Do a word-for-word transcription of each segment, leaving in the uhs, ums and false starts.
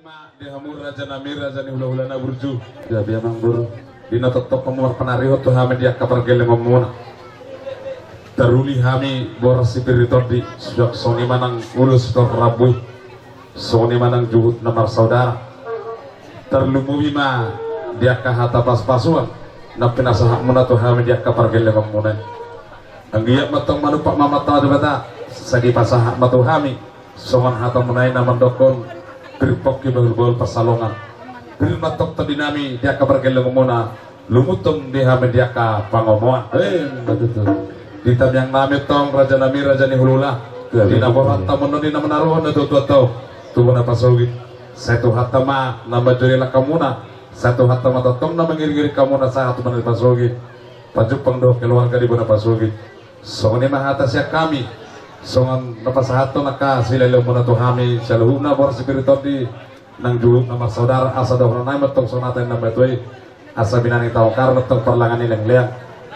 Ma di hamu raja nami, raja ni hulahula na burju. Gabe amang boru. Di na tongtong hamu marpanarihon tu hami di angka pargellengonmuna. Taruli hami boras sipir ni tondi, suang songon i ma nang ulos sitorop rambu i, songon i ma nang juhut na marsaudara. Tarlumobi ma di angka hata pasupasu na pinasahatmuna tu hami di angka pargellengonmuna i. Anggiat ma tong manumpak ma amanta Debata, sai dipasahat ma tu hami songon hatamuna i na mandokkon, pir pongki bahulbahul pansalongan. Pir ma tong tondi nami di angka pargellengonmuna, lumuthon di hami di angka pangomoan. Eh, betul. Di tamiang nami tong, raja nami, raja ni hulahula. Ya, di na betul. Borhat tamonon di na manaruhon na tuatua tau tu bona pasogit. Sai Tuhanta ma na manjojoli langkamuna. Sai Tuhanta ma tongtong na mangiringiring hamuna sahat tu bona pasogit. Pajumpang dohot keluarga di bona pasogit. Songon i ma hata sian hami, songon na pasahathon angka silehonmuna tu hami, saluhutna boras sipir ni tondi, nang juhut na marsaudara, asa dohonon nami ma tong songon hata ni na matua i, asa binani taongkar ma tong parlangan ni leangleang.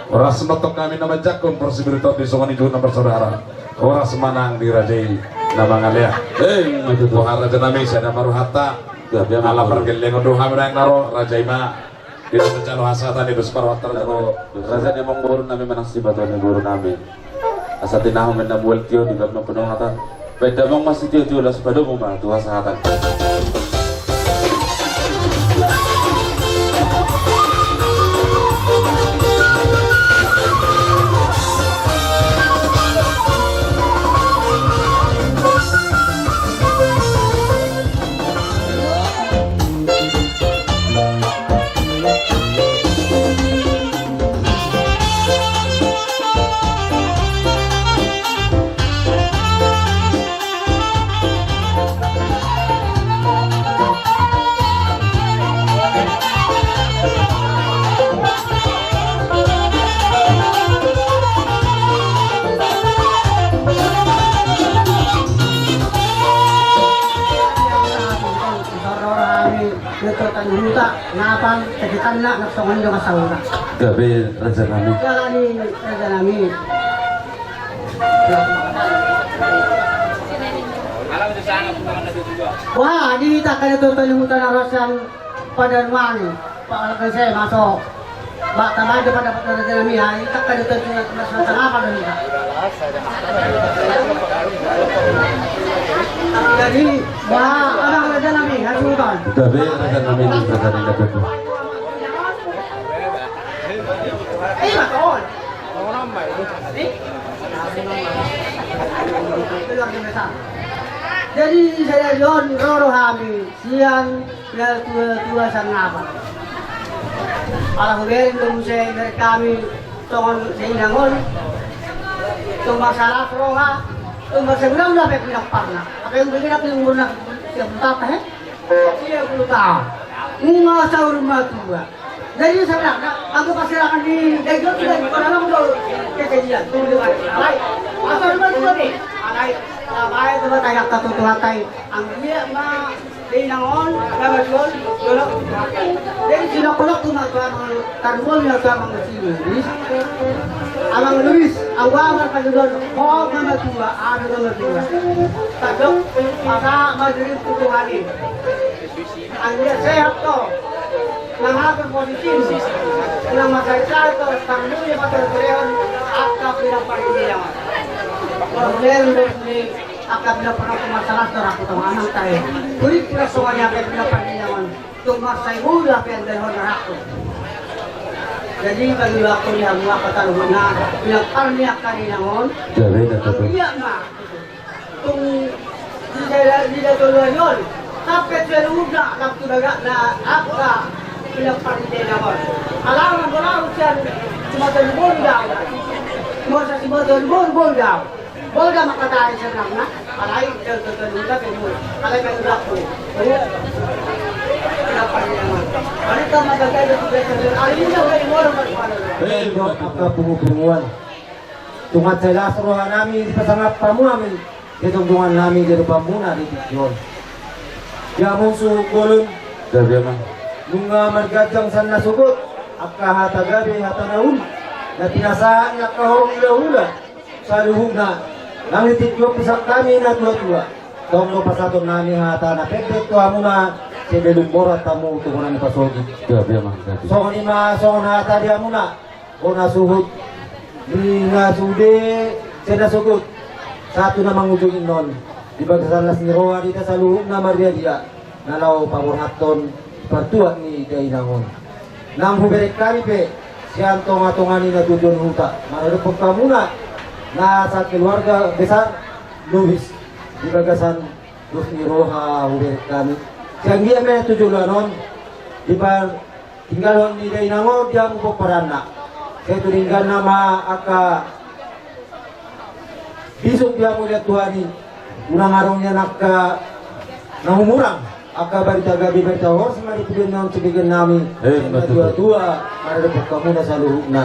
Horas ma tong hami na manjangkon boras sipir ni tondi songon i juhut na marsaudara. Horas ma nang di raja i na mangalean. Eh, boha raja nami, sada ma rohanta. Ala pargellengon do hami naeng na ro, raja i ma. Di na manjalo hasahatan i dos parwaktar jalo. Raja ni amang boru nami manang sipatuan ni boru nami. Asa tinahu ma na mual tio di bab na penuh hatan. Baen damang ma sitiotio, laos padomu ma tu hasahatan. Di tor ro hami, di tor tani huta, napang, sekitarna, na songon i do masalah. Gabe raja nami. Jalani raja nami. Wah, di tangka di tor tani huta na ro sian Padanua ni, Pak Alkan saya masuk. Bak tabaca pada pada dalam ya, ini tak ada tentu yang kena suasana apa dan enggak. Jadi, bah, abang raja nami, ya, Sultan. Gabe raja nami, raja nami, raja nami. Eh, Pak Kawan. Jadi, saya John Roro Hami, sian Pinatua-tua sangapa. Ala hubereng do muse ibereng hami songon dainang on. Tung masalah roha, tung masalah guna-guna pe pinamparna. Apa yang begini aku yang guna tiap tahun, he? Tiga puluh tahun. Nunga saur matua. Jadi sebenarnya aku pasti akan di daigoti dari pada orang tuh kejadian. Alai, asal rumah tua nih. Alai, alai itu mah kayak satu tua tai. Anggia mah Dainang on, na matua on, jolo. Jadi, silokolok tu matua amang, tarboy matua amang sini. Amang Luis, awa amang kadudon, ho mama tua, ada mama tua. Tadok, maka majelis tu Tuhan ini. Anggia sehat to. Mangatur posisi. Nang masai-sai to, tarboy matua turehon, angka pinaparidia. Problem ni Angka pina pernah tu masalah tu raku tong amang tahe. Kulit pina songon i angka pina parniangon. Tung marsai muda pe andai hon raku. Jadi bagi waktu ni hamu angka taruhuna pina parniang kali nangon. Jadi na tutu. Iya ma. Tung di daerah di daerah tolu hari on. Sampai seluruhna waktu bagak na angka pina parniangon. Alangan bola usian cuma tolu bolu dau. Masa cuma tolu bolu bolu dau. Bolu da mangkatai sebenarna, alai jauh-jauh luta pe bolu, alai pe udah bolu. Kenapa ini nama? Alai tama gagai da tu biasa, alai ini udah bolu, bolu. Eh, angka pungu-punguan. Tung mansai las roha nami dipasangap hamu hami, di tongtongannami di rupamuna di tingki on. Ia muse bolon. Gabe ma. Nunga marganjang sian na sogot, angka hata gabe hata na uli, na pinasahat ni angka horong hulahula. Saluhutna, nang di tingki on pe sian hami na tua-tua. Tong do pasahaton nami hata na pendek tu hamuna, sebelum borat hamu tu bona ni pasogit. Gabe, amang, gabe. Songon i ma songon hata di hamuna, bona suhut, di na sude, sian na sogot, sahat tu na mangujungi on, di bagasan las ni roha di hita saluhutna mardia-dia, na laho paborhathon partuat ni dainang on. Nang hubereng hami pe sian tonga-tonga ni natuatua ni huta maradophon hamuna na sakeluarga besar Lubis di bagasan dos ni roha hubereng hami. Sai anggiat ma tu joloan on dipatinggalhon ni dainang on di hamu pomparanna. Sai tu dengganna ma angka bisuk di hamu dian Tuhan i, unang adong nian angka na humurang, angka barita gabe barita horas ma di pudina on sian nami. Eh, natuatua, natuatua, maradophon hamuna saluhutna.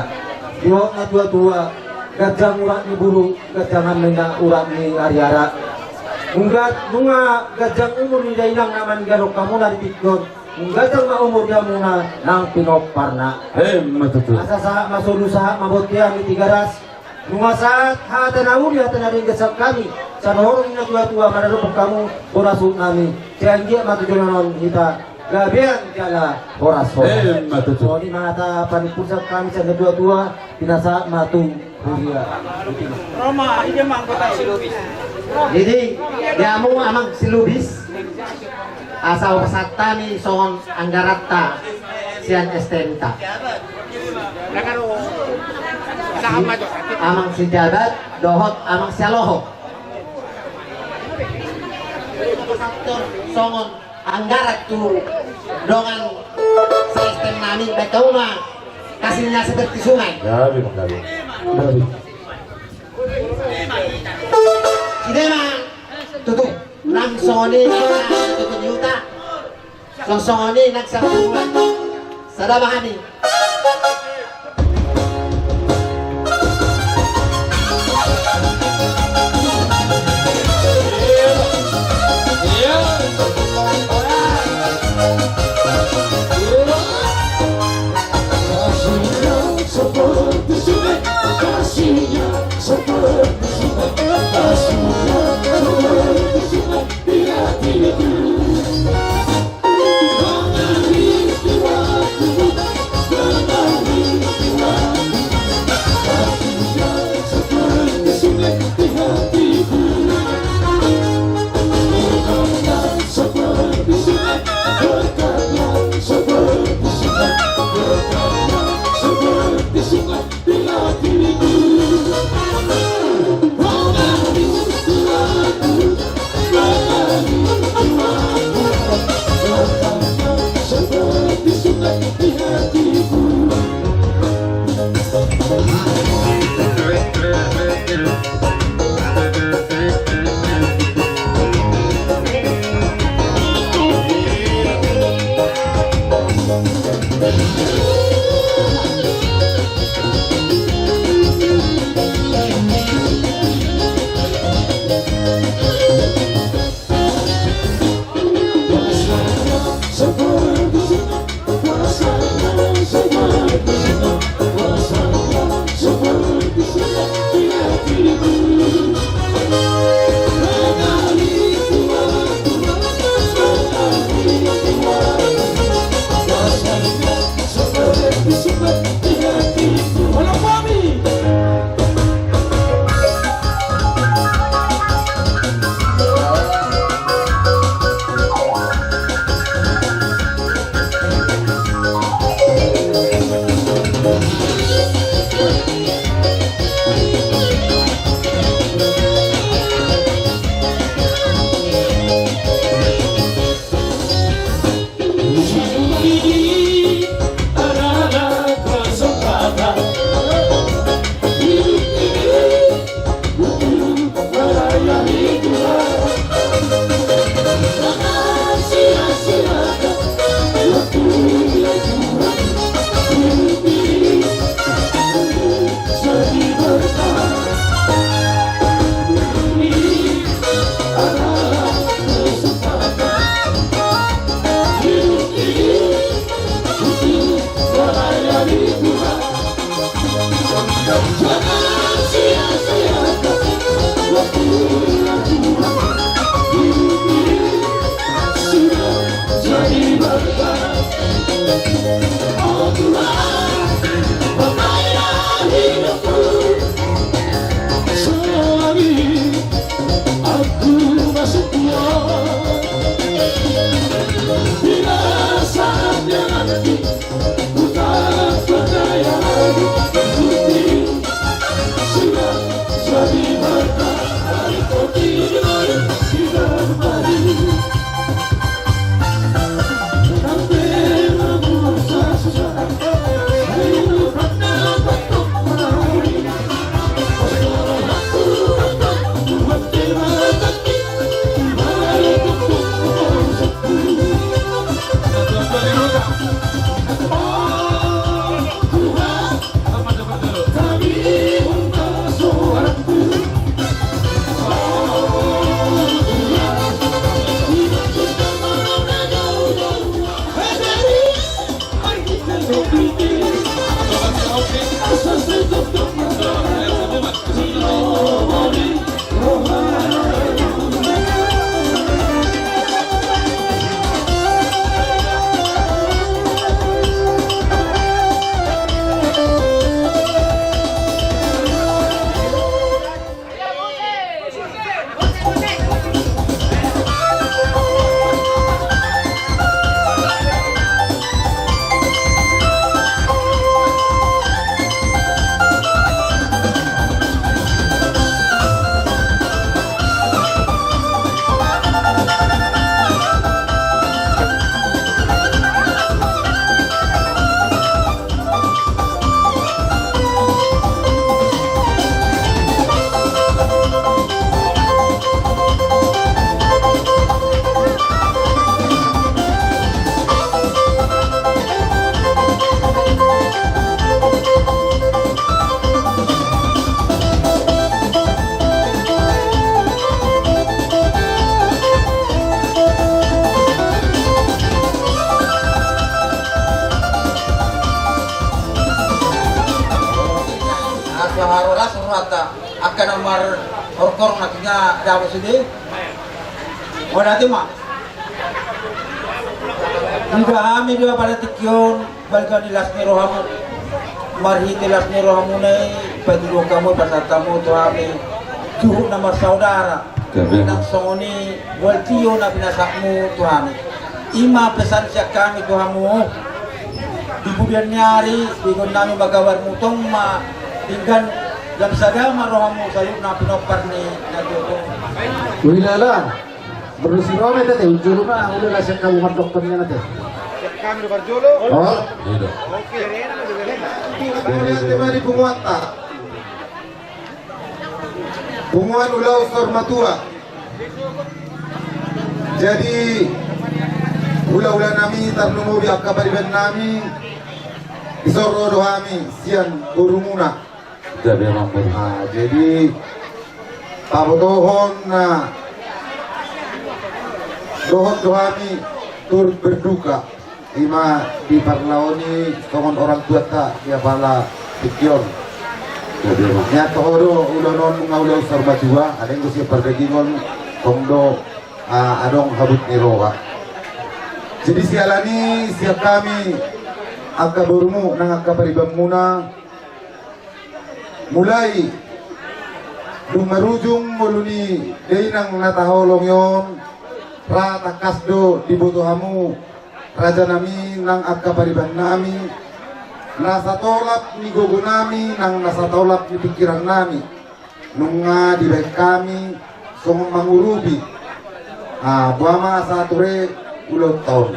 Didok natuatua, ganjang urat ni bulu, ganjang ma inna urat ni ariara. Nunga, nunga ganjang umur ni dainang na maninggalhon hamuna di tingki on, nunga ganjang ma umur di hamuna nang pinomparna. Eh, natuatua. Asa sahat ma solu, sahat ma bontean di Tigaras. Nunga sahat hata na uli, hata na denggan sian hami, sian horong ni natuatua maradophon hamu bona suhut nami. Sai anggiat ma tu joloan on hita gabean jala horas-horas. Eh, natuatua. Songon i ma hata panimpusan hami sian natuatua, pinasahat ma tu huria. Roma, ide ma anggota si Lubis. Jadi, di hamu amang si Lubis. Asa hupasahat hami songon anggaranta sian S T M-ta. Amang si Jabat dohot amang si Aloho. Songon anggaran tu dongan si S T M nami, baen hamu ma hasilna seperti sungai. Gabe, gabe. Gabe. Ide ma tutu. Nang songon i ma tutu ni huta. Songon i nang sabulan. Sada ma hami. Angka haroras rohanta, angka na marhorhor na kina dabo sude. Mauliate ma. Ida hami do pada tingki on, balga ni las ni rohamu. Marhite las ni rohamuna i, patuduhon hamu, pasahat hamu tu hami juhut na marsaudara. Gabe. Nang songon i, bual tio na pinasahatmu tu hami. I ma pesan sian hami tu hamu. Di pudian ni ari, digon nami ma gabarmu, tong ma denggan, jam sada ma rohamu, saluhutna pinompar ni na tuatua. Ulala, berlusi roha ma ita te, unjulu ma, ulala sian hamu mandok panian ate. Sian hami do parjolo. Oh. Oke. Mauliate ma di punguanta. Punguan Ulaon Saurmatua. Jadi, hulahula nami, tarlumobi angka pariban nami, dison ro do hami sian borumuna. Jadi, amang boru. Ah, jadi, pabotohon na dohot do hami turut berduka. I ma di parlao ni songon orang tuanta di apala tingki on. Jadi, amang. Nian toho do ulaon on nunga Ulaon Saurmatua, alai anggo sian pardagingon tong do, ah, adong habot ni roha. Jadi siala ni i sian hami angka borumu nang angka paribanmuna, mulai dung marujung ngolu ni dainang na taholongi on, ra tangkas do diboto hamu raja nami nang angka pariban nami, na satolap ni gogo nami nang na satolap ni pingkiran nami, nunga dibaen hami songon mangurupi. Ah, boha ma asa ture ulaonta on.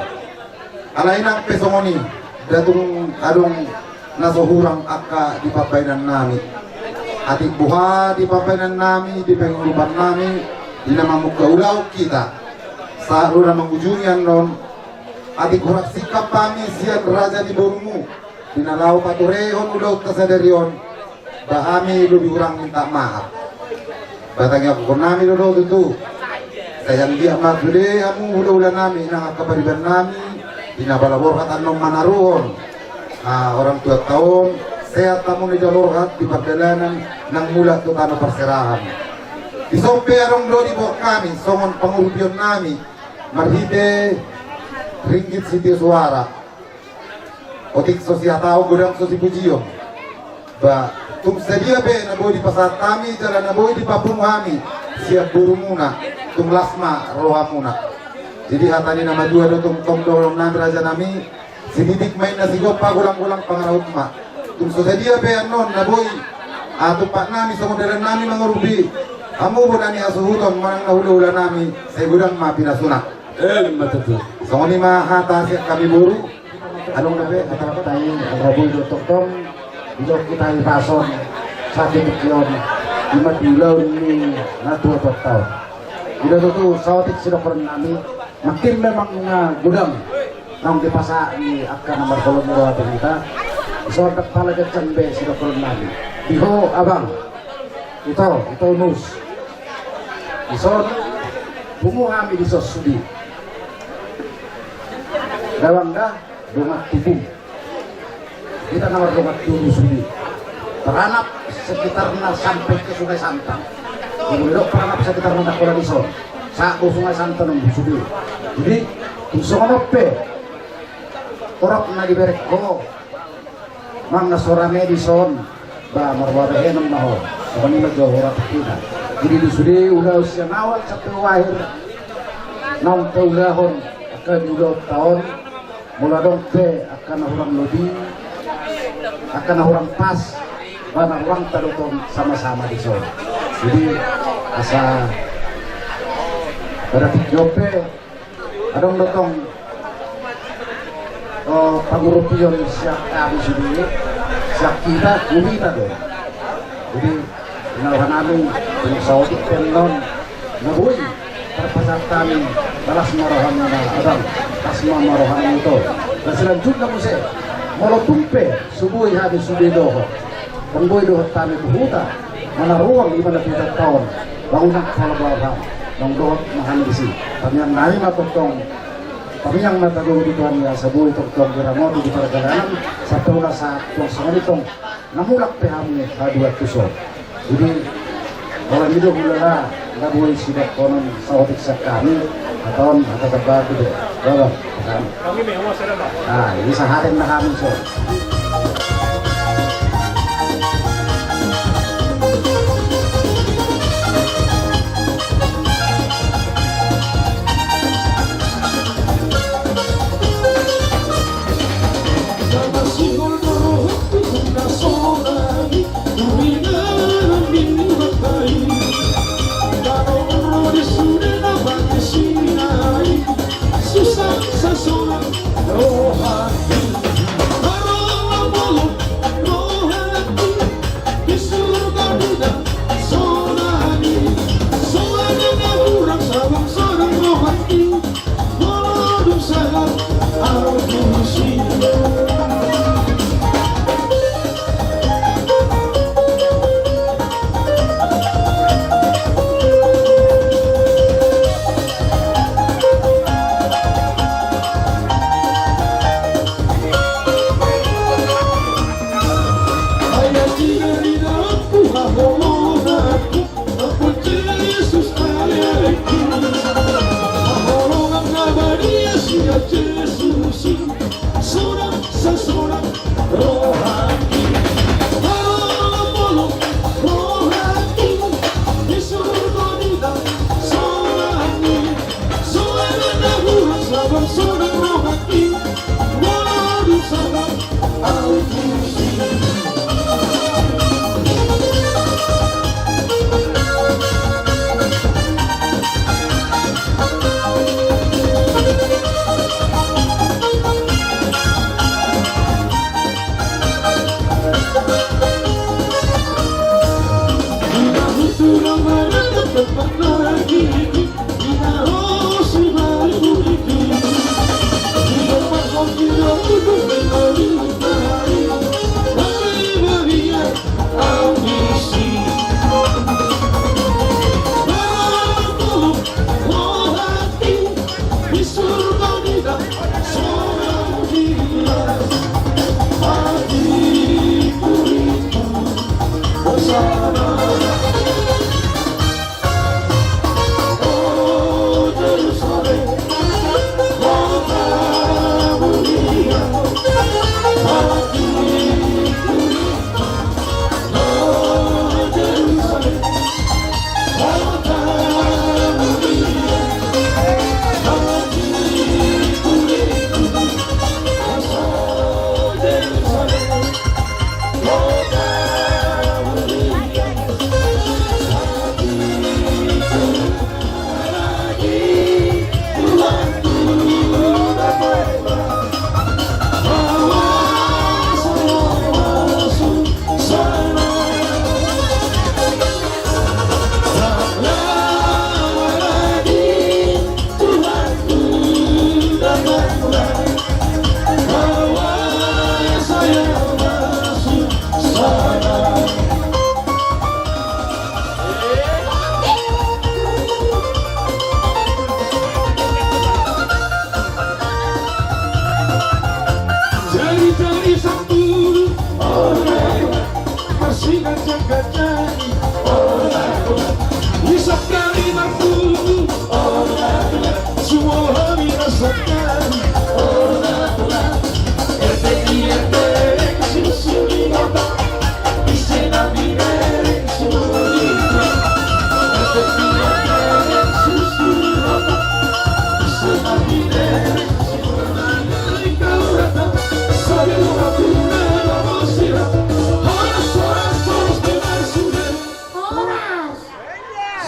Alai nang pe songon i, nda tung adong na so hurang angka di pambaenan nami. Atik boha di pambaenan nami, di pangurupan nami, di na mamungka ulaon hita, sahat do na mangujungi annon. Atik hurang singkap hami sian raja ni borumu, di na laho paturehon ulaonta sadari on, ba hami lobi hurang minta maaf. Ba tangiangkon nami do, do tutu. Sai anggiat ma sude hamu hulahula nami nang angka pariban nami, di na pala borhat annon manaruhon, ah, orang tuanta on, sehat hamu na jala borhat di pardalanan nang mulak tu tano parserahan. Dison pe adong do diboan hami songon pangurupion nami, marhite Ringgit sitio suara. Otik so sihatahon, godang so sipujion. Ba, tung sadia pe na boi dipasahat hami jala na boi dipapungu hami sian borumuna, tung las ma rohamuna. Jadi hata ni na matua do tongtong dohononnami, rajanami. Sititik ma inna sigompa, golanggolang pangarahutna. Tung so sadia pe annon na boi, ah, tumpaknami songon dalannami mangurupi hamu bona ni hasuhuton manang na hulahulanami, sai godang ma pinasuna. Emma tutu. Songon i ma hata sian hami boru. Adong dope hata-hata i, angka boi do tongtong didok hita i pason, satitik i on, i ma di ulaon ni natuatuanta on. I do tutu saotik sidohononnami. Makin memang na godang naung dipasahat ni angka na marholong ni roha tu hita. Dison ndang pala ganjang be sidohononnami. Di ho abang, ito, ito unus. Dison pungu hami dison sude. Dawang da dongan tubu. Hita na mardongan tubu sude. Peranap sekitarna sampe ke Sungai Santan. Jadi didok peranap sekitarna ndang pola dison. Sahat do Sungai Santan on sude. Jadi tung songon on pe, horap na dibereng ho manang na so rame dison, ba marbahenon ma ho. Songon i ma jo horap hita. Jadi di sude ulaon sian awal sampe tu akhir naung taulahon angka di ulaonta on. Molo adong pe angka na hurang lobi, angka na hurang pas, ba na hurang tadok on sama-sama dison. Jadi asa pada tingki on pe adong do tong, oh, pangurupion sian hami sude, sian hita, tu hita do. Jadi na rohanami, tung saotik pe annon na boi tarpasahat hami, ba las ma rohamuna abang, las ma rohamuna ito. Na selanjutna muse, molo tung pe so boi hami sude dohot, ndang boi dohot hami tu huta, manaruang i ma na tu hutanta on, ba unang pala baoham, naung dohot ma hami disi. Tangiangnami ma tongtong, tangiang ma tagogo di Tuhan i asa boi tongtong diramoti di parjalanan, sampe ulaon sahat tu songon i tong. Na mulak pe hami haduan tuson. Jadi holan i do hulala na boi sidohonon saotik sian hami. Hata on hata tambahan do. Baba, pesan. Ah, i sahat ma hami son.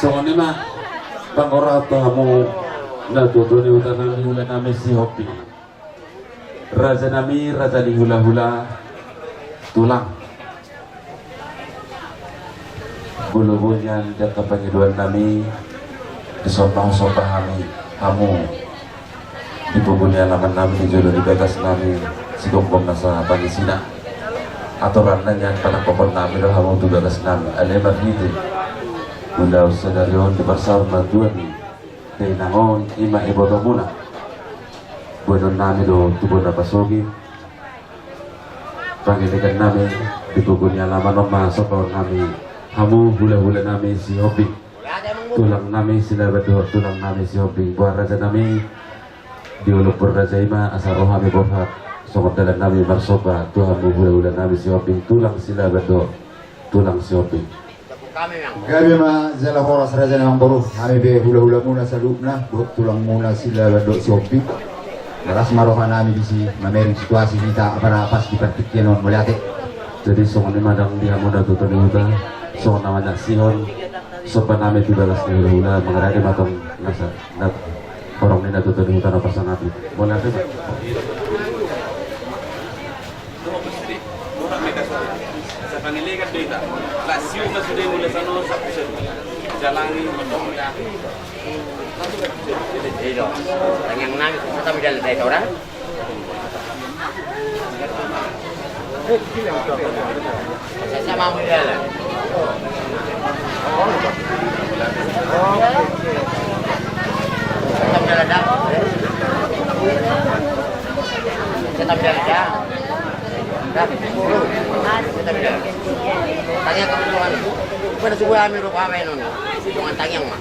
Songon i ma, panggoraon tu hamu na tutu ni huta nami, hula nami Sihombing. Raja nami, raja ni hula-hula, tulang. Molo boi nian di angka pangidoan nami, dison ma husomba hami hamu di pogu ni alaman nami, di jolo ni bagas nami, sigomgom nasa pangisina. Atoran na nian panangkokon nami do hamu tu bagas nami, alai marhite ulaon sadari on diparsaor ma tu hami. Dainang on, i ma ibotomuna. Boanon nami do tu bona pasogit. Pangidoan nami di pogu ni alaman on ma sombaon nami hamu hula-hula nami Sihombing. Tulang nami Silaban dohot tulang nami Sihombing. Boha raja nami, di olopon raja i ma asa ro hami borhat songon dalan nami marsomba tu hamu hula-hula nami Sihombing, tulang Silaban dohot tulang Sihombing. Gabe ma jala horas raja ni amangboru, hami pe hula-hulamuna saluhutna dohot tulangmuna Silaban dohot Sihombing. Las ma roha nami disi mamereng situasi hita apala pas di partingkian on, mauliate. Jadi songon i ma dang di hamu na tutu ni huta, songon na manyaksihon somba nami tu bagas ni hula-hula, mangarade ma tong nasa na horong ni na tutu ni huta na pasangapi. Mauliate ma. Tangiang nami, tetap jalan dari orang. Saya mau jalan. Tetap jalan dah. Tetap jalan dah. Dah. Tetap jalan. Tangiang kebutuhan. Bukan semua ambil rupa apa ini. Cuma tangiang mah.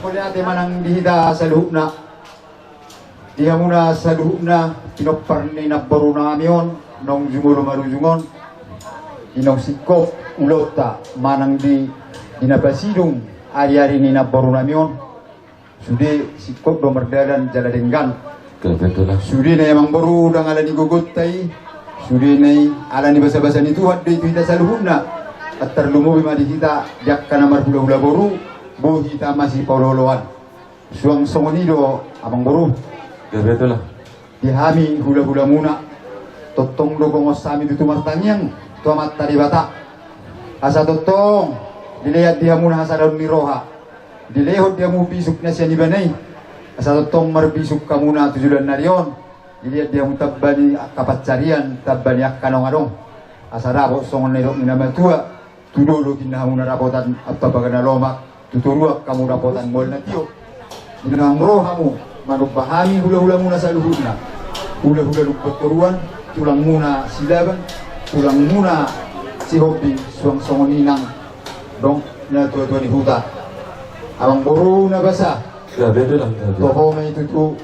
Mauliate ma nang di hita saluhutna. Di hamuna saluhutna pinompar ni namboru nami on, naung jumolo marujung on, di naung singkop ulaonta manang di, di na pasidung ari-ari ni namboru nami on, sude singkop do mardalan jala denggan. Kebetulan. Sude na i amangboru ndang ala ni gogonta i, sude na i ala ni basa-basa ni Tuhan do i tu hita saluhutna. Antar lumobi ma di hita di angka na marhula-hula boru, boi hita masipaolo-oloan. Suang songon i do, amangboru. Gabe tulang. Di hami hula-hulamuna, tongtong do gongos hami tutu martangiang tu Amanta Debata. Asa tongtong dilehon di hamuna hasadaon ni roha, dilehon di hamu bisuk na sian Ibana i. Asa tongtong marbisuk hamuna tu joloan ni ari on, dilehon di hamu tamba ni angka pansarian, tamba ni angka naung adong. Asa dapot songon na nidok ni na matua, tu dolok inna hamuna dapotan, ampapagana lomak, Tu toruan hamu dapotan mual na tio. Di na ro hamu manomba hami hulahulamuna saluhutna. Hulahula Lumban Toruan, tulangmuna Silaban, tulangmuna Sihombing, suang songon i nang dong natuatua ni huta. Amangboru na basa. Gabe do lang gabe. Toho ma i tutu.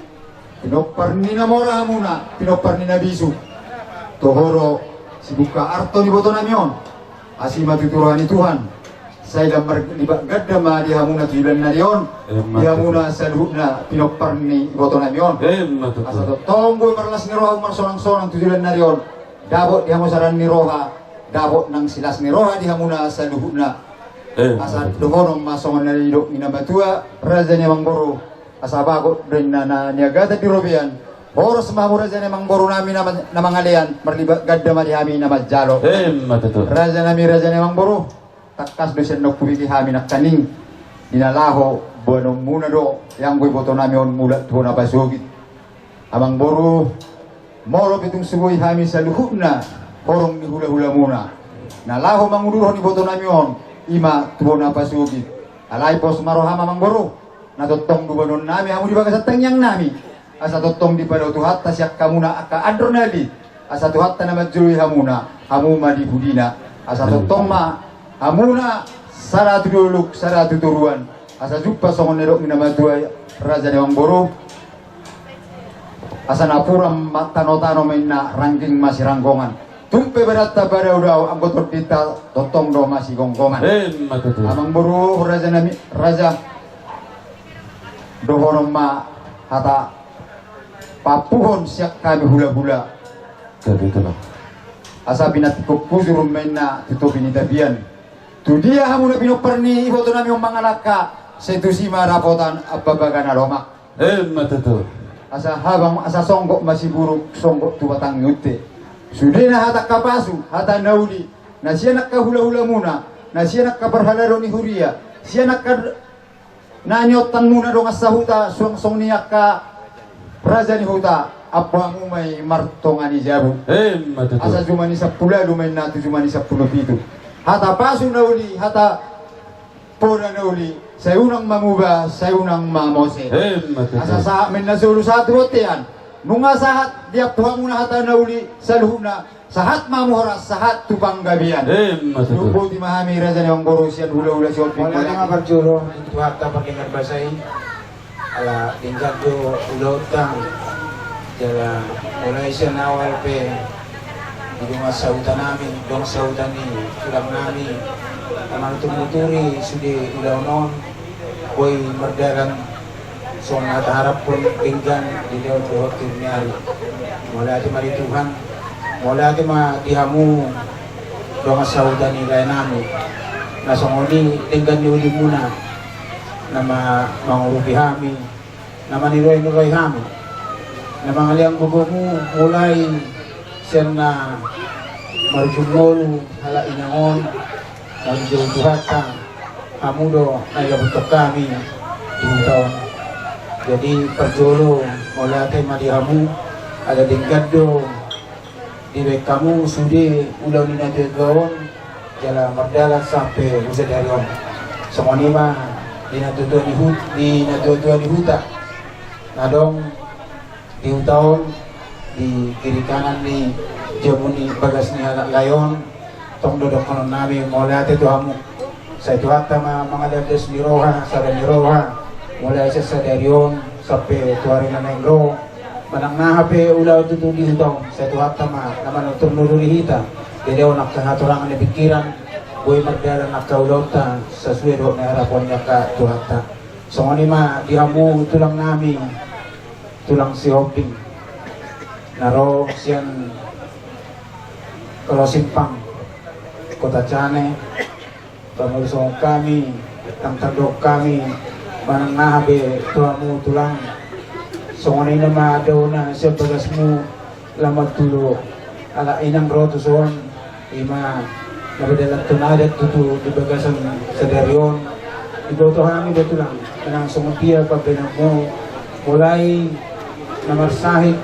Pinompar ni na mora hamuna, pinompar ni na bisuk. Toho do sibuka arto ni ibotonami on. Asi ma tutu roha ni Tuhan. Sai dang marlibat ganda ma di hamuna tu joloan ni ari on. Emma tutu. Di hamuna saluhutna pinompar ni ibotonami on. Emma tutu. Asa tongtong boi marlas ni roha, marsonangsonang tu joloan ni ari on. Dapot di hamu saran ni roha, dapot nang silas ni roha di hamuna saluhutna. Emma tutu. Asa dohonon ma songon na nidok ni na matua, raja ni amangboru. Asa bagot do inna na niagatan di robean. Horas ma hamu raja ni amangborunami na ma-, na mangalean, marlibat ganda ma di hami na manjalo. Emma tutu. Rajanami, raja ni amangboru, tangkas do sian naung hubege hami nangkaning, di na laho boanonmuna do, ianggo ibotonami on mulak tu bona pasogit. Amangboru, molo pe tung so boi hami saluhutna horong ni hulahulamuna na laho mangudurhon ibotonami on, i ma tu bona pasogit. Alai pos ma roham amangboru, na tongtong do boanonnami hamu di bagasan tangiangnami. Asa tongtong dipadao Tuhanta sian hamuna angka andor na uli. Asa Tuhanta na manjoloi hamuna, hamu ma di pudina. Asa tongtong ma hamuna sada tu dolok, sada tu toruan. Asa jumpa songon na nidok ni na matua, raja ni amangboru. Asa napuran ma tanotano ma inna, rangging ma siranggongan. Tung pe badanta padaodao, anggo tondinta tongtong do masigomgoman. Emma tutu. Amangboru, rajanami, raja. Dohonon ma hata paampuhon sian hami hulahula. Gabe tulang. Asa pinantikhon hujur ma inna tu topi ni tapian. Tu dia hamu na pinompar ni ibotonami on mangalangka, sai tusi ma dapotan ambabaga na lomak. Emma tutu. Asa habang, asa songgop ma siburuk, songgop tu batang ni unte. Sudena hata angka pasu, hata na uli, na sian angka hulahulamuna, na sian angka parhalado ni huria, sian angka na niontangmuna dongan sahuta, suang songon i angka raja ni huta, ampo hamu ma i martonga ni jabu. Emma tutu. Asa jumani sampulu ualu ma inna tu jumani sampulu pitu. Hata pasu na uli, hata poda na uli, sai unang ma muba, sai unang ma mose. Emma tutu. Asa sahat ma inna solu sahat tu bontean. Nunga sahat diampu hamuna hata na uli saluhutna. Sahat ma hamu horas, sahat tu panggabean. Emma tutu. Dung boti ma hami raja ni amangboru sian hulahula Sihombing. Mauliate ma parjolo tu Tuhanta pardengar basa i. Ala denggan do ulaonta. Jala mulai sian awal pe di dongan sahutanami, dongan sahuta ni tulangnami, na manuturnuturi sude ulaon on, boi mardalan songon na taharaphon, denggan dilehon dohot tu ni ari. Mauliate ma di Tuhan, mauliate ma di hamu dongan sahuta ni laenami, na songon i denggan ni ulimuna, na ma-, mangurupi hami, na maniroinoroi hami, na mangalean gogomu mulai sian na marujung ngolu halak inang on, na dijou Tuhanta, hamu do na idapothon hami di huta on. Jadi parjolo mauliate ma di hamu, ala denggan do dibahen hamu sude ulaon ni natuatua on, jala mardalan sampe tu sadari on. Songon i ma di natuatua ni hut-, di natuatua ni huta na adong di huta on, di kiri kanan ni jabu ni bagas ni halak lae on, tong do dohononnami mauliate tu hamu. Sai Tuhanta ma mangalehon las ni roha, sada ni roha, mulai sian sadari on sampe tu ari na naeng ro. Manang na aha pe ulaon tutu di huta on, sai Tuhanta ma na manuturnuturi hita, dilehon angka hatorangan ni pingkiran, boi mardalan angka ulaonta sasue dohot na diharapon ni angka Tuhanta. Songon i ma di hamu tulangnami, tulang Sihombing, na ro sian Kolo Simpang, Kota Cane, pamorsongon hami, tangtang dohot hami, manang na aha pe tu hamu tulang. Songon i nama daona sian bagasmu, laho manjalo halak inang ro tuson, i ma na padalanhon adat tutu di bagasan sadari on. Diboto hami do tulang, nang songon dia pambahenanmu, mulai na marsahit,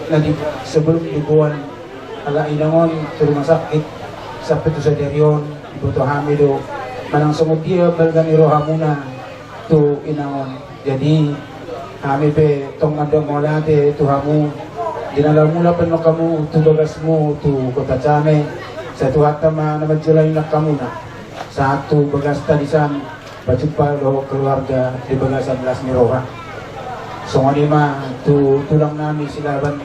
na di sebelum diboan halak inang on tu rumah sakit, sampe tu sadari on, diboto hami do Manang songon dia balga ni rohamuna tu inang on. Jadi hami pe tong mandok mauliate tu hamu, di na laho mulak pe annon hamu tu bagasmu tu Kota Came, sai Tuhanta ma na manjalo inang hamuna sahat tu bagasta disan, pajumpang dohot keluarga di bagasan las ni roha. Songon i ma tu tulang nami Silaban,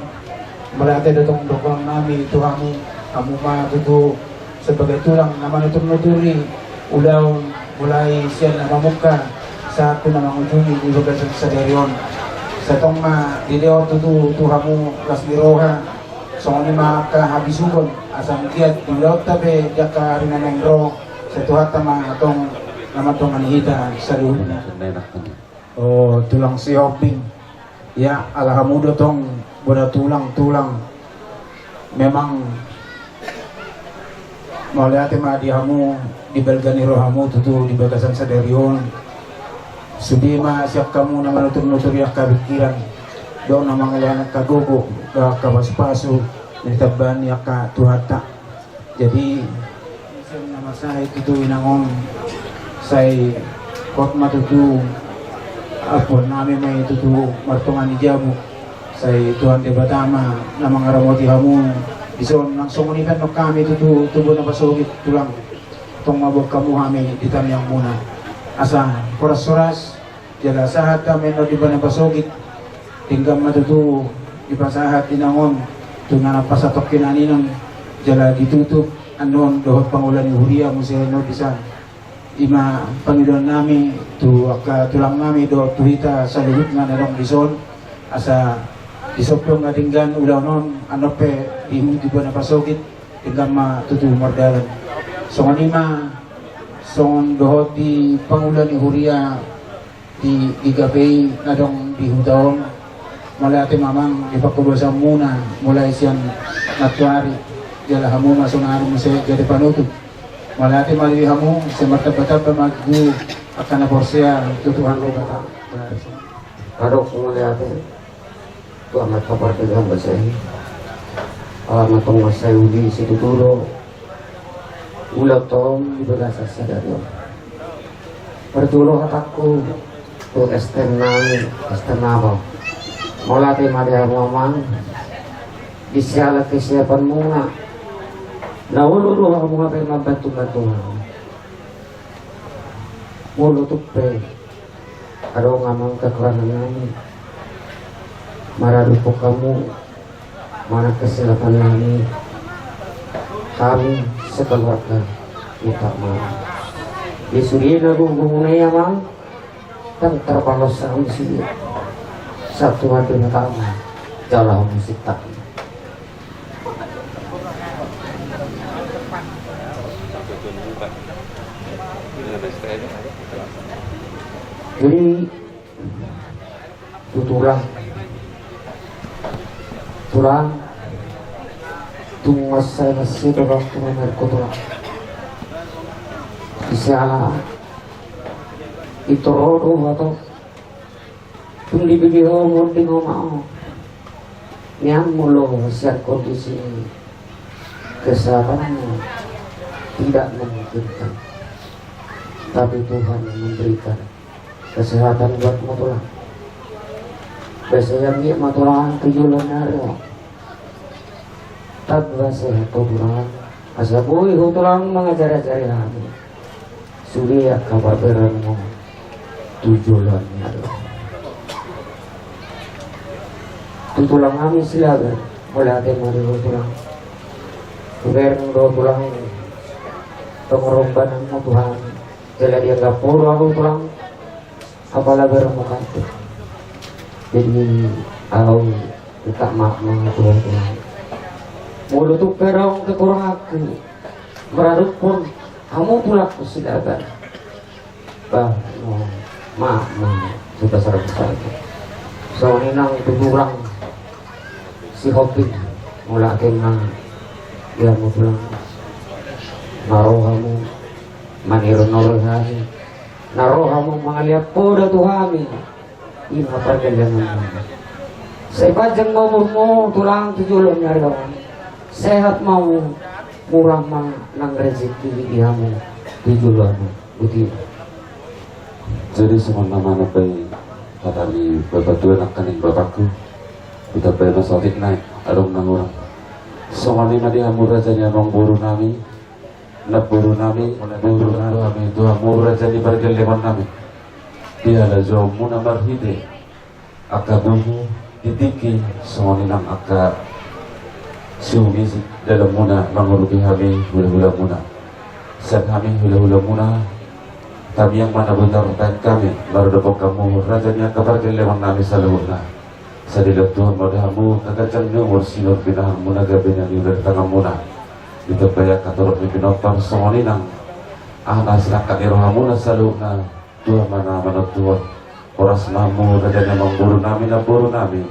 mauliate do tong tulang nami tu hamu, hamu ma tutu sebagai tulang na manutur-nuturi ulaon mulai sian na mamungka sahat tu na mangujungi di bagasan sadari on. Sai tong ma dilehon tutu tu hamu las ni roha, songon i ma angka habisuhon asa anggiat di ulaonta pe di angka ari na naeng ro, sai Tuhanta ma tong na mandongani hita saluhutna. O tulang Sihombing, ia ala hamu do tong bona tulang, tulang. Memang mauliate ma di hamu, di balga ni rohamu tutu di bagasan sadari on. Sude ma sian hamu na manutur-nuturi angka pingkiran dohot na mangalehon angka gogo dohot angka pasu-pasu na ditamba ni angka Tuhanta. Jadi sian na masahat tutu inang on, sai hot ma tutu, ampuan nami ma i tutu martonga ni jabu. Sai Tuhan Debata ma na mangaramoti hamu dison. Nang songon i pe annon hami tutu tu bona pasogit, tulang, tong mamboan hamu hami di tangiangmuna asa horas-horas jala sahat hami annon di bona pasogit. Denggan ma tutu dipasahat inang on tu na nampasatongkinan inang, jala ditutup annon dohot pangula ni huria muse annon disan. I ma pangidoan nami tu angka tulang nami dohot tu hita saluhutna na adong dison, asa dison pe nunga denggan ulaon on, annon pe di, di bona pasogit denggan ma tutu mardalan. Songon i ma songon dohot di pangula ni huria di, di G P I na adong di huta on. Mauliate ma amang di panghobasanmuna mulai sian nantuari, jala hamu ma saonari muse jadi panutup. Mauliate ma di hamu, sai martamba-tamba ma hamu angka na porsea tu Tuhan Debata. Adong mauliate tu amanta pardenggan basa i. Ala na tong mansai uli situtu do ulaonta on di bagasan sadari on. Parjolo hatangku tu S T M nami, S T M Abang. Mauliate ma di hamu amang di siala kesiapanmuna. Na olo do hamu hape mambantu-bantu hamu. Molo tung pe adong amang kekurangan nami, maradophon hamu manang kesilapan nami, hami sekeluarga minta maaf. Di sude na gogo-gogo muna i amang, ndang tarbalos hami sude. Satu hati pertama, jala hamu sintak. Jadi tu tulang, tulang, tung mansai na sitobang tu mamerko tulang. Ise ala i toro do atau tung dibege ho monding oma on. Nian molo sian kondisi kesehatanmu tidak memungkinkan, tapi Tuhan memberikan kesehatan buatmu tulang. Basa i anggiat ma tulang tu joloan ni ari on tamba sehat ho tulang, asa boi ho tulang mangajari-ajari hami sude angka parberenmu tu joloan ni ari on. Tu tulang nami Silaban, mauliate ma di ho tulang. Hubereng do tulang pangorbananmu tu hami, jala dianggap ho do ahu tulang apala berengmu kanti. Jadi ahu minta maaf ma tu ho tulang. Molo tung pe adong kekuranganku, maradophon hamu tulangku Silaban, bah, maaf ma tu dasar-dasar. Songon i nang tu tulang Sihombing, mauliate ma di hamu tulang, na ro hamu maniroi-niroi hami, na ro hamu mangalean poda tu hami. I ma pardalananmuna. Sai panjang ma umurmu tulang tu joloan ni ari on. Sehat ma hamu, murah ma nang rezeki di hamu tu joloan on. Oke. Jadi songon na manambai hata ni bapatua nangkaning bapakku, ditambai ma saotik nai adong na hurang. Songon i ma di hamu raja ni amangboru nami, namboru nami, boru nami, tu hamu raja ni pargellengon nami. Di halajohon muna marhite angka bubu, di tingki, songon i nang angka siumisi dalan muna mangurupi hami hulahula muna. Sian hami hulahula muna, tamiang ma na boi tartangiang hami maradophon hamu raja ni angka pargellengon nami saluhutna. Sai dilehon Tuhan ma di hamu angka ganjang ni umur, sinur pinahan muna gabe na niula di tangan muna. Ditambai angka torop ni pinompar, songon i nang aha na sinangkap ni roha muna saluhutna. Tuhan ma na manontuhon. Horas ma hamu raja ni amangboru nami, namboru nami,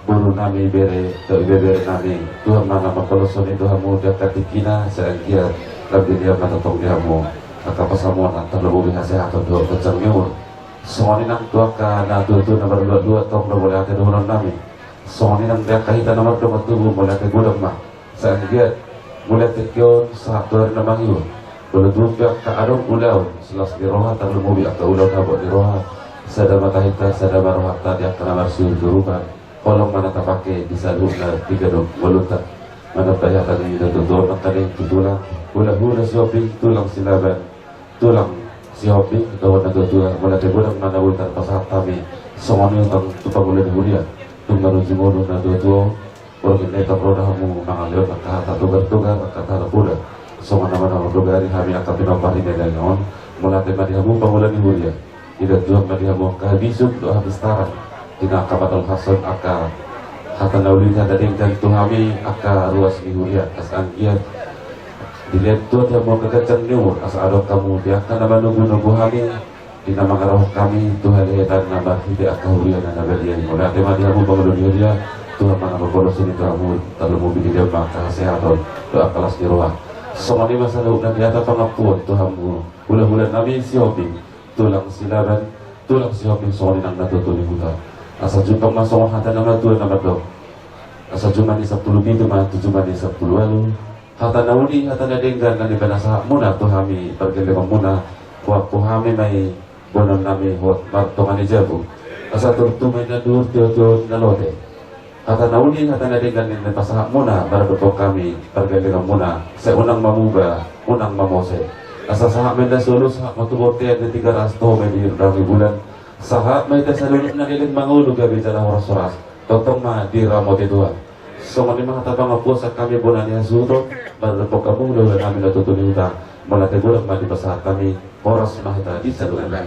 boru nami, bere dohot ibebere nami. Tuhan ma na mangkoloshon i tu hamu di angka tingkina, sai anggiat lam di dia ma tongtong di hamu angka pasamotan, tarlumobi hasehaton dohot ganjang ni umur. Songon i nang tu angka natuatua na marluatluat, tong do mauliate dohonon nami. Songon i nang di angka hita na mardongan tubu, mauliate godang ma. Sai anggiat mulai tingki on sahat tu ari na mangihut, molo tung pe angka adong ulaon silas ni roha, tarlumobi angka ulaon habot ni roha, sada ma tahinta, sada ma rohanta di angka na marsiuruturutan. Holong ma na tapake di saluhutna di ganup ngolunta. Manambai hata ni natuatua on nangkaning tu tulang, hulahula Sihombing, tulang Silaban, tulang Sihombing dohot natuatua, mauliate godang ma na boi tarpasahat hami. Songon i tong tu pangula ni huria, tung maruji ngolu natuatua on. Borngin na i tong ro da hamu mangan lehon angka hata togar-togar, angka hata poda. Songon na manang togari hami angka pinompar ni denggan on, mauliate ma di hamu pangula ni huria. Dilehon Tuhan ma di hamu angka habisuk dohot habistaran di na angka patolhashon angka hata na uli, hata denggan tu hami angka ruas ni huria. Asa anggiat dilehon Tuhan di hamu angka ganjang ni umur, asa adong hamu di angka na manogunogu hami, di na mangarahon hami tu halehetan na marhite angka huriana na badia i. Mauliate ma di hamu pangula ni huria, Tuhan ma na mangkoloshon i tu hamu, tarlumobi dilehon ma angka hasehaton dohot angka las ni roha. Songon i ma saluhutna di hata pangampuon tu hamu hulahula nami Sihombing, tulang Silaban, tulang Sihombing, songon i nang natuatua ni huta. Asa jumpang ma songon hata ni natuatua na mandok: Asa jumadi sampulu pitu ma tu jumadi sampulu ualu. Hata na uli, hata na denggan na nipinasahat muna tu hami pargellengon muna, huampu hami ma i boanon nami hot martonga ni jabu. Asa turtu ma i na duhur, tio-tio na lote. Hata na uli, hata na denggan na nipasahat muna maradophon hami pargellengon muna, sai unang mamuba, unang mamose. Asa sahat ma i na solu, sahat ma tu bontean ni Tigaras, toho ma i di rondang ni bulan. Sahat ma hita saluhutna leleng mangolu, gabe jala horas-horas. Tongtong ma diramoti Tuhan. Songon i ma hata pangampuon sian hami bona ni hasuhuton, maradophon hamu hulahula nami natuatua ni huta. Mauliate godang ma dipasahat hami, horas ma hita di saluhutna.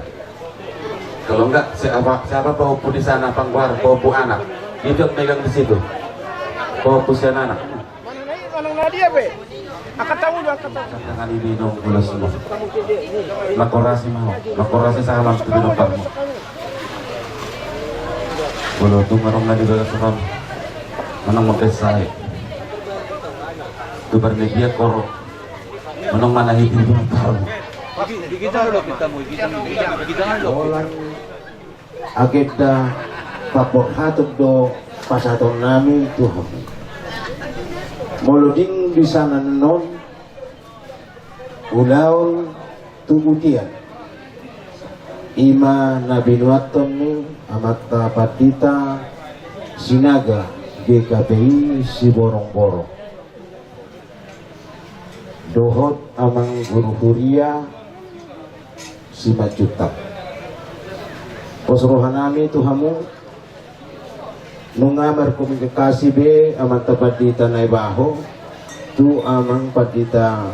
Kalau enggak, siapa, siapa pahompu di sana, panggoar pahompu anak? Itu yang megang di situ. Pahompu sian anak. Manang na dia pe. Angkat tangan dulu, angkat tangan. Tangan ini dong, bolas semua. Mangkorasi ma ho, mangkorasi salam tu pinomparmu. Molo tung adong na di bagas ram, manang mempesai tu parmedia koro, manang mana hiti pinomparmu. Holan agenda paborhaton do pasahaton nami tu hamu. Molo ding di sana non ulaon tu Utian, i ma na binuathon ni amanta Pandita Sinaga, G K P I Siborongborong, dohot amang guru huria Simanjuntak. Pos roha nami tu hamu, nunga markomunikasi be amanta Pandita Naibaho tu amang Pandita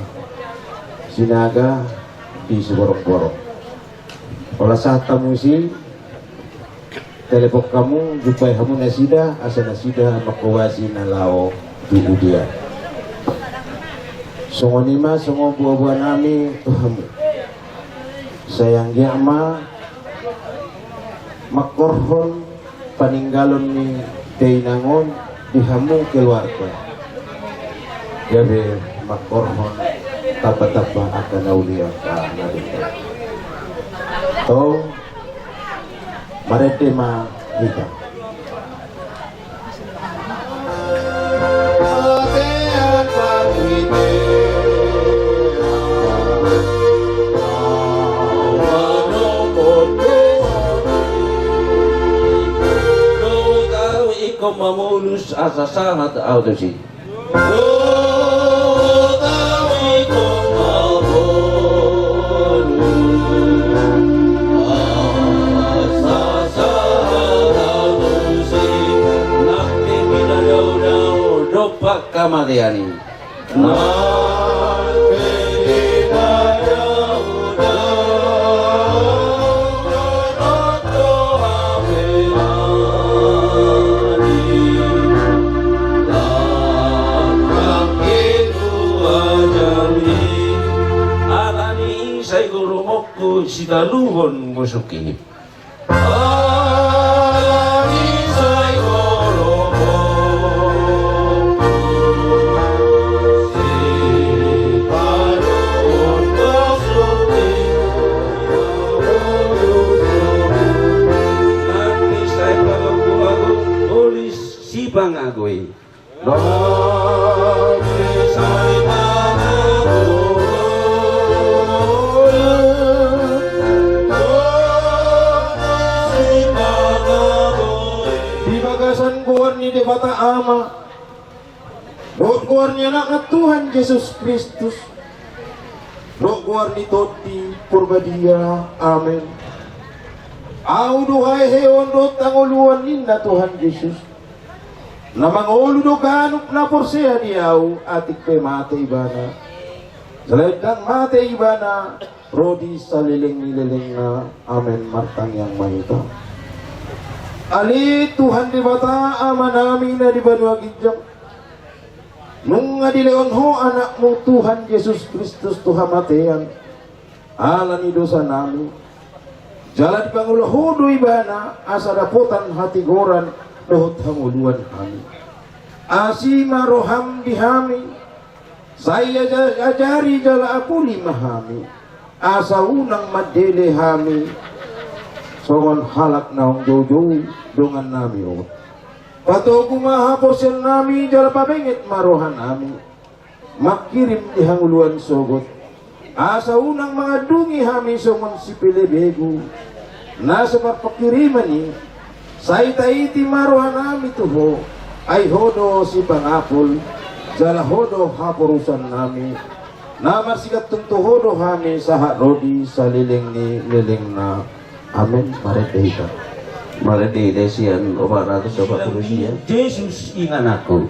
Sinaga di Siborongborong. Ola sahat hamu disi, telepon hamu, jumpai hamu nasida, asa nasida mangkobasi na laho tu Utian. Songon i ma songon boaboa nami tu hamu. Sai anggiat ma mangkorhon paninggalon ni dainang on di hamu keluarga, gabe mangkorhon tamba-tamba angka na uli, angka na denggan. Tong, marende ma hita. Asa sahat ahu tusi. Dompak hamatean i. Alani i sai goromonku sitaluhon musuk i. Sipangago i. Di bagasan goar ni Debata Ama, dohot goar ni Anakna Tuhan Jesus Kristus, dohot goar ni Tondi Porbadia. Amen. Ahu do haheheon dohot hangoluan ninna Tuhan Jesus. Na mangolu do ganup na porsea di Ahu, atik pe mate ibana, jala ndang mate ibana, ro di saleleng ni lelengna. Amen. Martangiang ma hita. Ale Tuhan Debata Amanami na di banua ginjang, nunga dilehon Ho Anakmu Tuhan Jesus Kristus tu hamatean ala ni dosanami, jala dipangula Ho do Ibana asa dapotan hatigoran dohot hangoluan hami. Asi ma roham di hami, sai aja-, ajari jala apuli ma hami, asa unang mandele hami songon halak naung joujou dongannami on. Patogu ma haporseaonnami jala pabenget ma rohanami mangkirim di hangoluan sogot, asa unang mangandungi hami songon sipelebegu na so marpangkiriman i. Sai taiti ma rohanami tu Ho, ai Ho do sipangapul jala Ho do haporusannami. Na marsigantung tu Ho do hami sahat ro di saleleng ni lelengna. Amen. Marende hita. Marende hita sian opat ratus opat pulu sia. Jesus ingananku.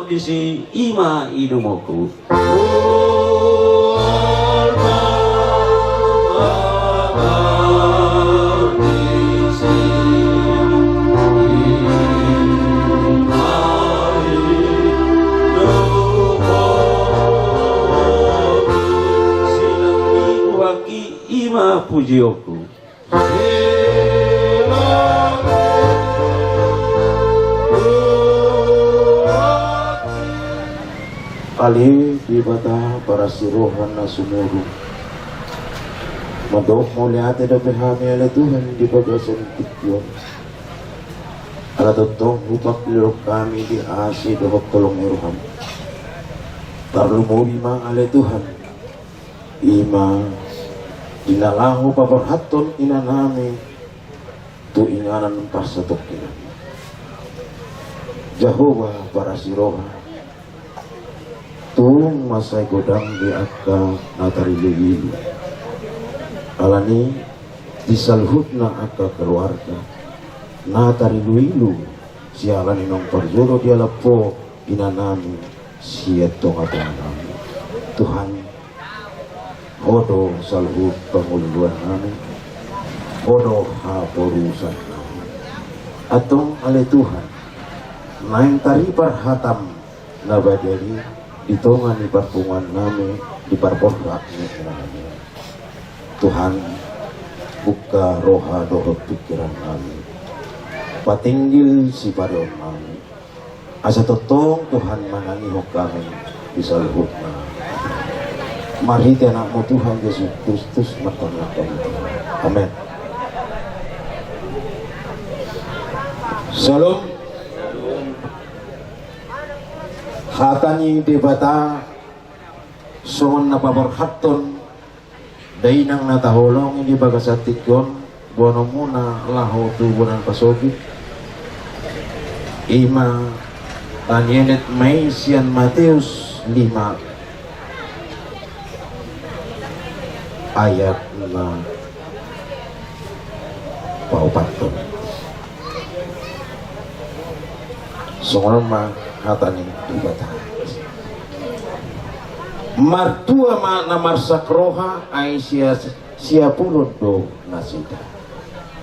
Disi ima inumonku. Ima pujionku. Ale Debata parasi roha na sumurung, mandok mauliate dope hami ale Tuhan di bagasan tingki on. Ala tongtong hupaklilok hami di asi dohot holong ni roham. Tarlumobi ma ale Tuhan, ima di na laho paborhathon inanami tu inganan parsatongkinan. Jahowa parasi roha, tung ma sai godang be angka na tariluilu. Alani i di saluhutna angka keluarga na tariluilu siala ni naung parjolo dialap Ho inanami sian tongatonganami. Tuhan, Ho do saluhut pangoluannami, Ho do haporusannami. Antong ale Tuhan, naeng taripar hatam na badia i di tonga ni parpunguannami di parborhat ni inanami. Tuhan, buka roha dohot pingkirannami, patinggil sipareonnami. Asa tongtong Tuhan manangihon hami di saluhutna. Marhite Anakmu Tuhan Jesus Kristus martangiang hami. Amen. Syalom. Hata ni Debata songon na paborhathon dainang na taholongi di bagasan tingki on, boanonmuna laho tu bona pasogit. I ma tanienget ma i sian Mateus lima ayat na paopathon. Songon on ma hata ni Debata. Martua ma na marsak roha, ai sia, siapulon do nasida.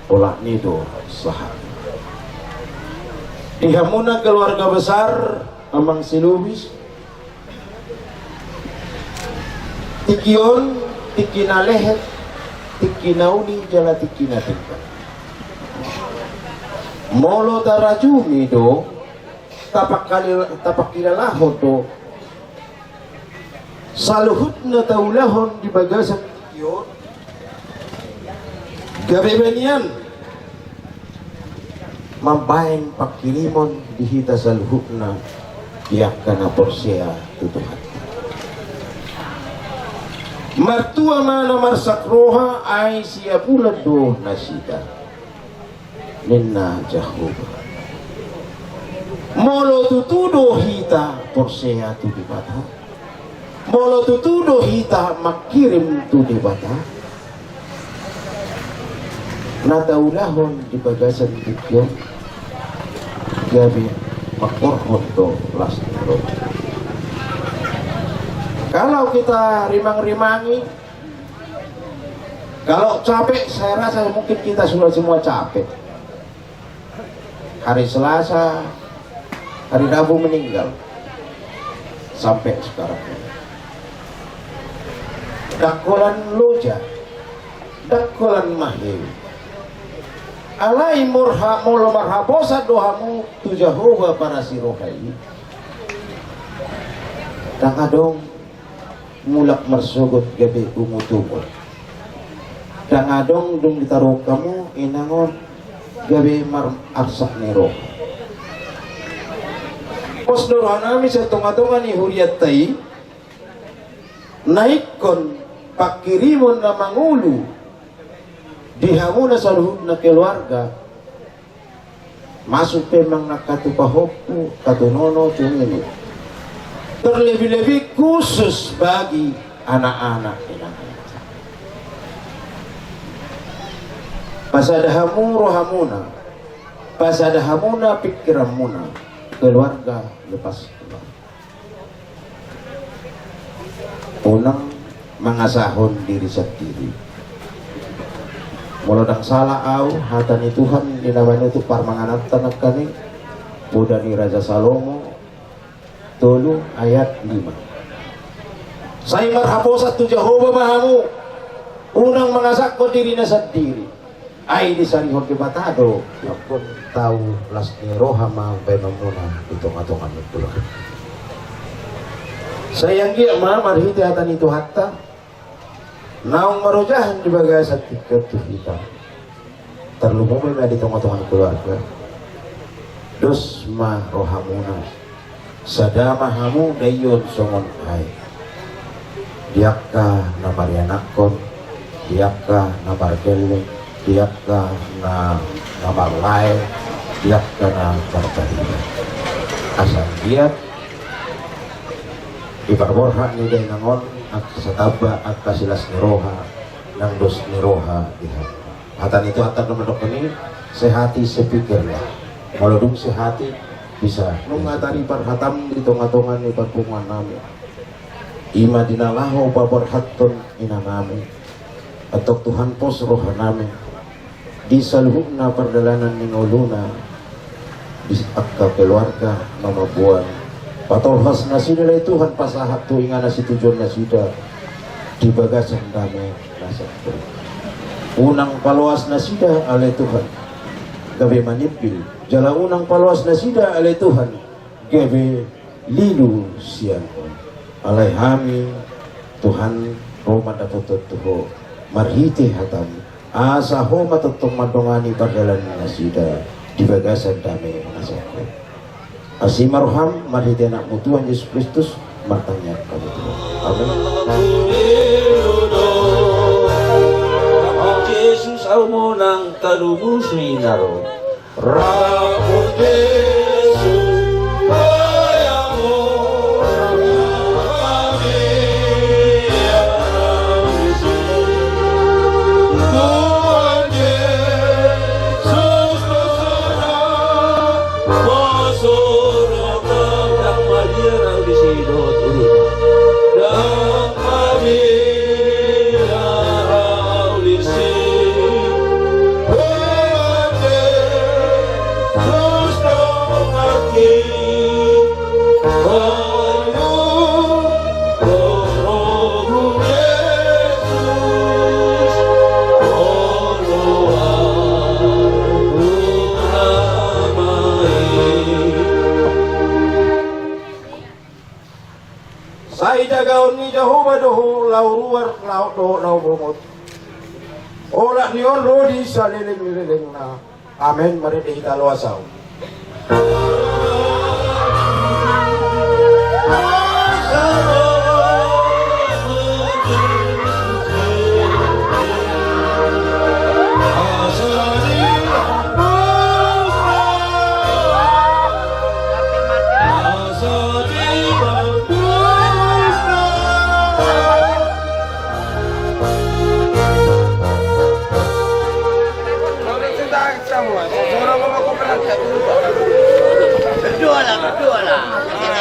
Olat ni do sahat. Di hamuna keluarga besar Amang Silubis, tingki on, tingki na lehet, tingki na uli jala tingki na tinggal. Molo tarajumi do, tapangkali-, tapangkilalahon do saluhut na taulahon di bagasan tingki on, gabe banian mambaen pangkirimon di hita saluhutna, di angka na porsea tu Tuhan. Martua ma na marsak roha, ai siapulon do nasida, ninna Jahowa. Molo tutu do hita porsea tu Debata, molo tutu do hita mangkirim tu Debata, na taulahon di bagasan tingki on gabe mangkorhon do las ni roha. Kalau kita rimang-rimangi, kalau capek, saya rasa mungkin kita sudah semua capek. Hari Selasa, hari Rabu meninggal. Sampai sekarang ini. Ndang holan loja, ndang holan mahe. Alai molo ha-, molo marhaposan do hamu tu Jahowa parasi roha i, ndang adong mulak marsogot gabe ungut-ungut. Ndang adong dung ditaruhon hamu inang on gabe mararsak ni roha. Pos do rohanami sian tonga-tonga ni hurianta i, na ingkon pangkirimon na mangolu di hamuna saluhutna keluarga. Masuk pe manang angka tu pahompu, angka tu nono, tu nini. Terlebih-lebih khusus bagi anak-anak, inang. Pasada hamu rohamuna, pasada hamuna pingkiranmuna, keluarga lepas keluarga. Unang mangasahon diri sandiri. Molo ndang sala au, hata ni Tuhan di na manutup parmangananta nangkaning, Poda ni Raja Salomo tolu ayat lima. Sai marhaposan tu Jahowa ma hamu, unang mangasahon dirina sandiri. Ai disarihon Debata do, ingkon tau las ni roha ma baenonmuna di tonga-tonga ni keluarga. Sai anggiat ma marhite hata ni Tuhanta, naung marojahan di bagasan tingki on tu hita. Tarlumobi ma di tonga-tonga ni keluarga. Dos ma rohamuna. Sada ma hamu daion songon aek. Di angka na marianakhon, di angka na margelleng, di angka na, na marlae, di angka na marpariban. Asa anggiat di parborhat ni dainang on, angka satamba, angka silas ni roha, nang dos ni roha di hamu. Hata ni Tuhanta do mandok i, sehati sepikirlah. Molo dung sehati, bisa. Nunga tariparhatam di tonga-tonga ni parpunguannami. I ma di na laho paborhathon inanami. Antong Tuhan, pos rohanami di saluhutna pardalanan ni ngoluna. Di angka keluarga na mamboan, patolhas nasida ale Tuhan, pasahat tu inganan situjuon nasida di bagasan dame na sempurna. Unang paloas nasida ale Tuhan gabe manimbil, jala unang paloas nasida ale Tuhan gabe lilu sian Ho. Alai hami Tuhan, ro mandapothon tu Ho marhite hataM. Asa Ho ma tongtong mandongani pardalanan nasida. di bagasan dame na sangkut. Asi ma roham, marhite Anakmu Tuhan Jesus Kristus, martangiang hami tu Ho. Amen. Jesus, ahu monang talubu sui naro. Rap Jesus, Sai jagaon ni Jahowa do ho laho ruar, laho dohot laho bongot. Olat ni on do di saleleng ni lelengna. Amen. Marende hita loas ahu. Berdoalah, berdoalah.